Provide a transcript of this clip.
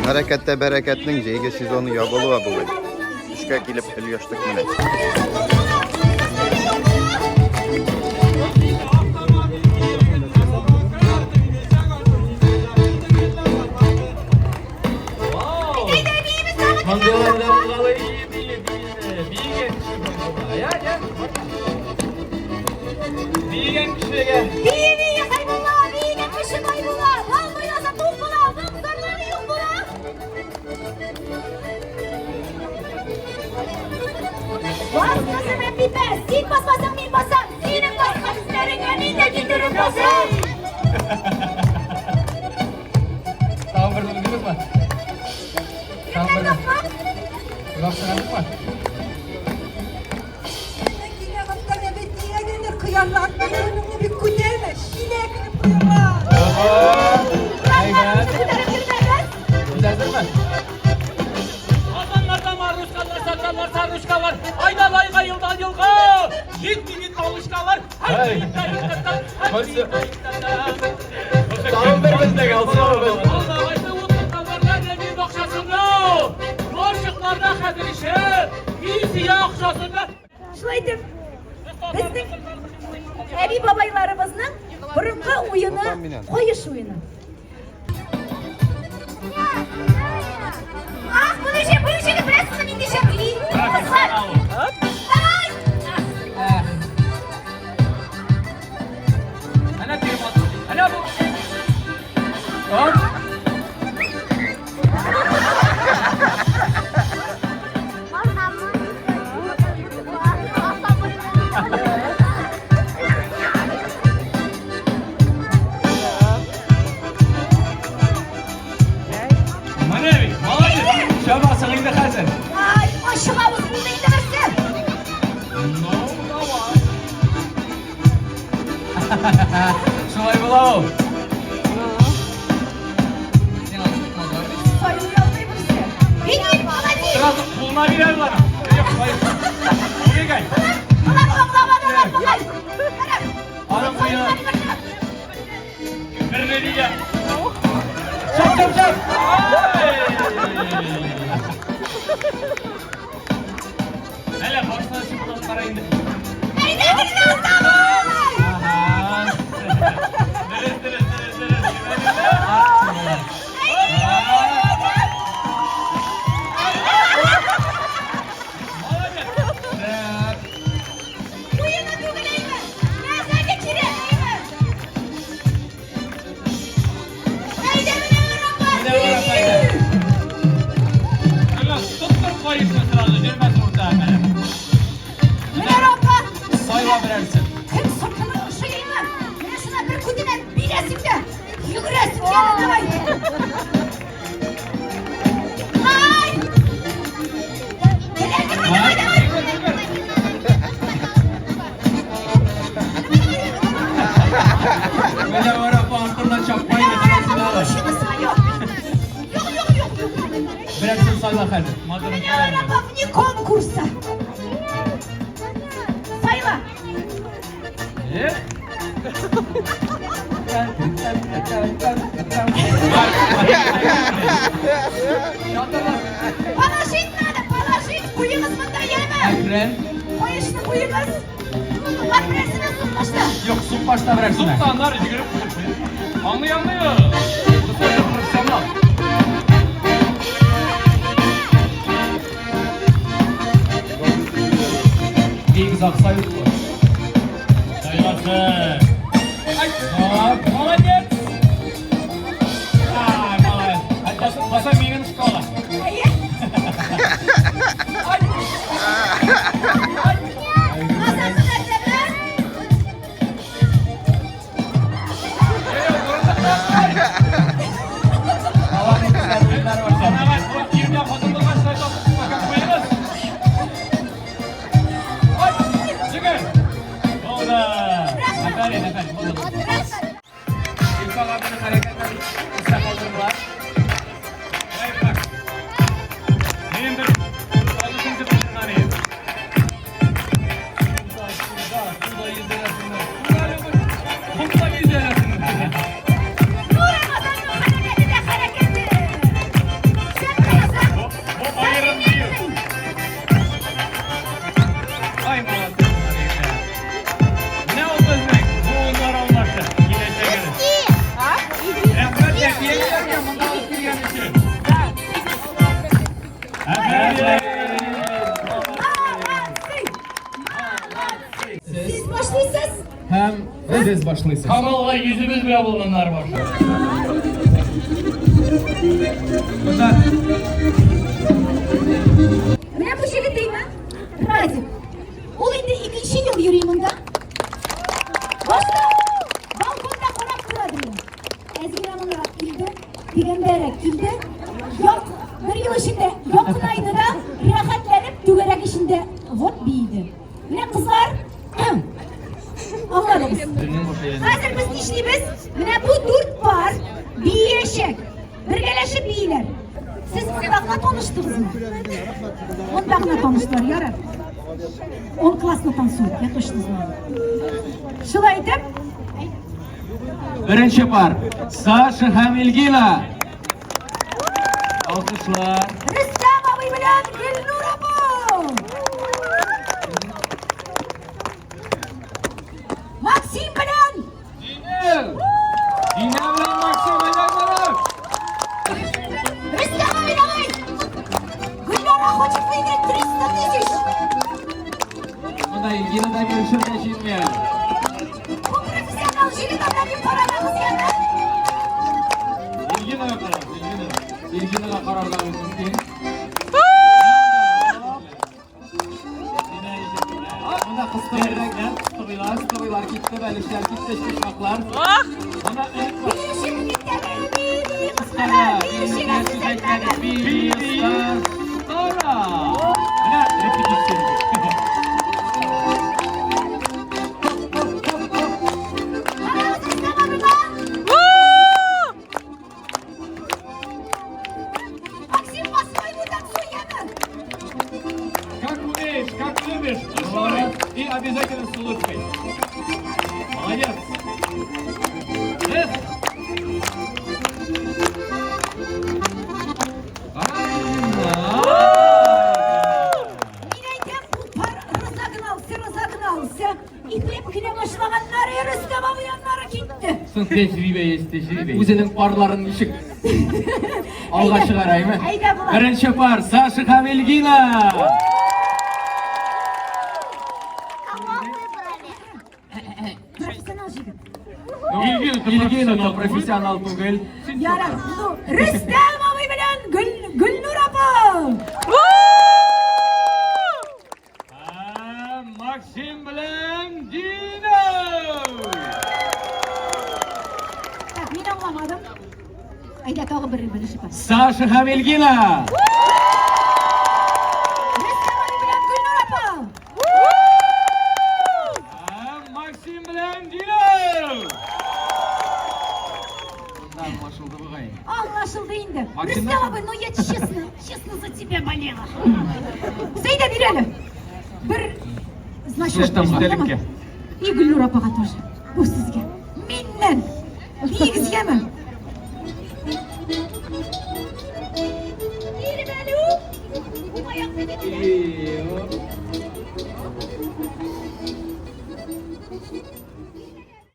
Хәрәкәттә бәрәкәтнең җәйге сезоны ябылуы бүген. Эшкә килеп өлгештек менә. Биегән кешегә. Бие, бие, Хәйбулла, биегән кеше бай була, бал буйласа тук була, вак зарлары юк була. Бас кызым Әпипә, син басмасаң мин басам, синең баскан эзләреңә мин дә китереп басам. Тагын бер белдегезме? Тагын Кемнәр бер. тапкан? Уйлап чыгардыкмы? Урамнарыбызны күтәреп йөрмәгез. Без әзерме? Казаннарда марушкалар, саталар, сарушкалар, айдан айга, елдан елга, җитми бит малышкалар, Һәй. Тагын бер бездә калсын. Алмагачны утыртканнарда нәни бакчасында, карчыкларда хәзер ише, пенсия акчасында. Шулай итеп, безнең әби бабайларыбызның борынгы уены каеш уены. Ах, бу ничек, бу ничек, беләсезме нинди шәп? Кызлар. Давай! Әнә тирмат. Әнә бу. Оп. Менә бит, молодец. Чабасың инде хәзер. Ай, ашыгабыз булды инде берсе. Ну, давай. Шулай була ул. Сайлый алмый берсе. Бигин, молодец. Сразу кулына бирәләр. Юк, шулай. Бигай. Алар аңламадылар бугай. Кара. Аның куе. Бер дигә. Чап, чап, чап. Әле башына чыгып кара инде. Әйдә, Гөлназ, давай! Ага. Дөрес, дөрес, дөрес, дөрес. Молодец. Так. Уены түгел әйме. Мәзәге кирәк әйме. Әйдә, менә Арапа. Менә Арапа, әйдә. Гөлназ, тоттыр каешны сразу, йөрмәс уртага менә. Менә Арапа. Сайла берәрсен. Кем сыртына ошый әйме. Менә шуна бер күтенә бирәсең дә, йөгерәсең яме, давай. Ай! Менә, давай, давай, давай. Менә Арапа артыннан чапмай Менә инде. Арапа, ошыгызмы? Юк. Юк, юк, юк, юк. Берәрсен сайла хәзер. Менә Арапа вне конкурса. Сайла. Э? Положить надо, положить. Куегыз монда яме. Әкрен. Каешны куегыз. Бар берәрсенә сукмашта. Юк, сукмашта берәрсенә. Суксаннар йөгереп куеп. Аңлый, аңлый. Бусы профессионал. Бик озак салют бу. Сайласы. Ай, Оп. Молодец. Ай, молодец. Баса, баса минем школа. Әйе. Ай. Азаты мәртәбә. Эй, урындыкта. Аларның кызлар уеннары бар. Давай, бу иргә хатын булгач, шулай куегыз. Ай, йөгер. Булды. Афәрин, афәрин, булды. Илфак абының хәрәкәтләрен истә калдырдылар. Ай, Минем бер танышым дип уйланган идем. Суда, суда, суда йөзәләр. Суда йөзә. Сез башлыйсыз. Камалга йөзебез белән булганнар башы. Монда Менә бу җегет димме? Радик. Ул инде икенче ел йөри монда. Башта балконда карап тора ди. Әз генә монарак килде, дигәндәрәк килде. Як, бер ел эчендә якынайды да, рәхәтләнеп түгәрәк эчендә вот биеде. Менә кызлар, аңладыгыз. Хәзер без нишлибез? Менә бу дүрт пар бииячәк. Бергәләшеп бииләр. Сез монда гына таныштыгызмы? Монда гына таныштылар, ярар. Он классно танцует, я точно знаю. Шулай итеп, Беренче пар. Саша һәм Эльгина. Алкышлар. Рөстәм абый белән Гөлнур апа. Максим белән Динә. Динә белән Максим әйдә барып. Рөстәм абый, давай! Гөлнара хочет выиграть 300 тысяч. Монда Эльгина да бирешергә җыенмый. Бу профессионал җегет анда дип карамагыз яме. Эльгинага карагыз, Эльгина. Эльгинага карарга мөмкин. Монда кыстыбыйлар, кыстыбыйлар, кыстыбыйлар китте, бәлешләр китте, почмаклар. Монда Бирешеп китәме, би, Кыскара, бирешегез сүз әйтмәде, әйтмәде. Кара. Менә репетиция. Карагыз Рөстәм абыйга. Максим, по-своему танцуй, яме. Как умеешь, как любишь, душой и обязательно с улыбкой. Молодец. Эх. Мин әйтәм, бу пар разогнался, разогнался. Ипләп кенә башлаганнар, Рөстәм абый аннары китте. Соң тәҗрибә есть тәҗрибә. Үзенең парларын ничек алга Әйдә, чыгараймы? әйдә, Булат. Беренче пар Саша һәм Эльгина. Кого выбрали? Профессионал җегет. Эльгина да профессионал түгел. Ярар, ну, Рөстәм абый белән Гөл Гөлнур апа. Һәм Максим белән Дина. Так, мин аңламадым. Әйдә, тагы бер беренче пар. Саша һәм Эльгина. Рөстәм абый белән Гөлнур апа. Һәм Максим белән Дина. Монда аңлашылды бугай. Аңлашылды инде. Максим Рөстәм абый, ну я честно, честно за тебя болела. Сәйдә бир әле. Бер значок. Слыштым, истәлеккә. И Гөлнур апага тоже. Бу сезгә. Миннән. Биегез яме.